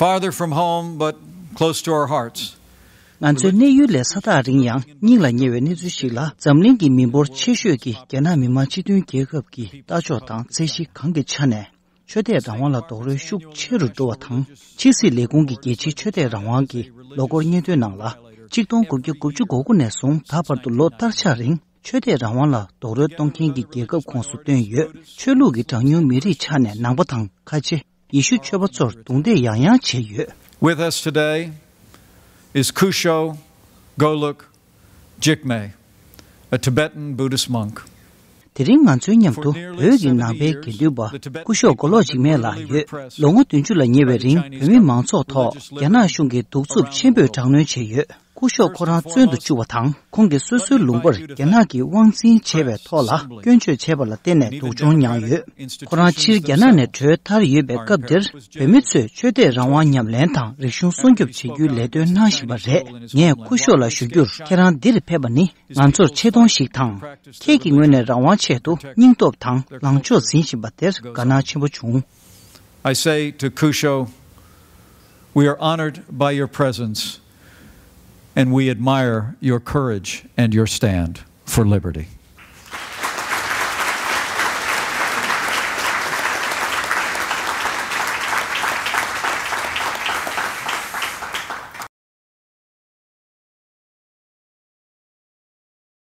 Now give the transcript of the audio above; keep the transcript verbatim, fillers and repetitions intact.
farther from home, but close to our hearts. ང་ཚོའི་གནས་ཡུལ་ལས་ས་ཐག་རིང་ཡང་སྙིང་ལ་ཉེ་བའི་གནས་ཚུལ་ཞིག་ལ། འཛམ་གླིང་གི་མི་འབོར་ཆེ་ཤོས་ཀྱི་རྒྱ་ནག་མི་དམངས་སྤྱི་མཐུན་རྒྱལ་ཁབ་ཀྱི་ལྟ་ཕྱོགས་དང་ཚད་གཞི་གང་གི་ཆ་ནས་ཆོས་དད་རང་དབང་ལ་རྡོག་རོལ་ཤུགས་ཆེ་རུ་འགྲོ་བ་དང་། ཕྱི་སྲིད་ལས་ཁུངས་ཀྱི་རྒྱལ་སྤྱིའི་ཆོས་དད་རང་དབང་གི་ལོ་འཁོར་སྙན་ཐོའི་ནང་ལ། ཆིག་སྟོང་དགུ་བརྒྱ་དགུ་བཅུ་གོ་དགུ་ནས་བཟུང་ད་བར་དུ་ལོ་སྟར་ཆ་རིང་ཆོས་དད་རང་དབང་ལ་རྡོག་རོལ་གཏོང་མཁན་གྱི་རྒྱལ་ཁབ་ཁོངས་སུ་བཏོན་ཡོད། ཆོས་ལུགས་ཀྱི་གྲངས་ཉུང་མི་རིགས་ཆ་ནས་ནང་པ་དང་ཁ་ཆེ། ཡེ་ཤུ་ཆོས་པ་ཚོར་རྡུང་རྡེག་ཡང་ཡང་བྱས་ཡོད། With us today is Kusho Goluk Jigme, a Tibetan Buddhist monk. དེ་རིང་ང་ཚོའི་མཉམ་དུ་བོད་ཀྱི་ནང་པའི་དགེ་འདུན་པ་སྐུ་ཞབས་མགོ་ལོག་འཇིགས་མེད་ལགས་ཡོད། ལོ་ངོ་བདུན་ཅུ་ལ་ཉེ་བའི་རིང་བོད་མི་མང་ཚོགས་ཐོག་རྒྱ་ནག་གཞུང་གིས་གདུག་རྩུབ་ཆེན་པོས་དྲག་གནོན་བྱས་ཡོད། སྐུ་ཞབས་ཁོ་རང་བཙོན་དུ་བཅུག་པ་དང་། ཁོང་གིས་སོ་སོའི་ལུང་པར་རྒྱ་ནག་གིས་དབང་འཛིན་བྱས་པའི་ཐོག་ལ་སྐྱོན་བརྗོད་བྱས་པ་ལ་བརྟེན་ནས་སྡུག་སྦྱོང་མྱངས་ཡོད། ཁོ་རང་ཕྱིར་རྒྱ་ནག་ནས་བྲོས་ཐར་ཡོད་པའི་སྐབས་འདིར་བོད་མི་ཚོས་ཆོས་དད་རང་དབང་ཉམས་ལེན་དང་རིག་གཞུང་སྲུང་སྐྱོབ་བྱེད་རྒྱུའི་ལས་དོན་གནང་བཞིན་པ་རེད། ངས་སྐུ་ཞབས་ལ་ཞུ་རྒྱུར། ཁྱེད་རང་འདིར་ཕེབས་པ་ནི་ང་ཚོར་ཆེ་མཐོང་ཞིག་དང་། ཁྱེད་ཀྱི་ངོས་ནས་རང་དབང་ཆེད་དུ་སྙིང་སྟོབས་དང་ལངས་ཕྱོགས་འཛིན་བཞིན་པ་དེར་དགའ་སྣང་ཆེན་པོ་བྱུང་། I say to Kusho, we are honored by your presence, and we admire your courage and your stand for liberty.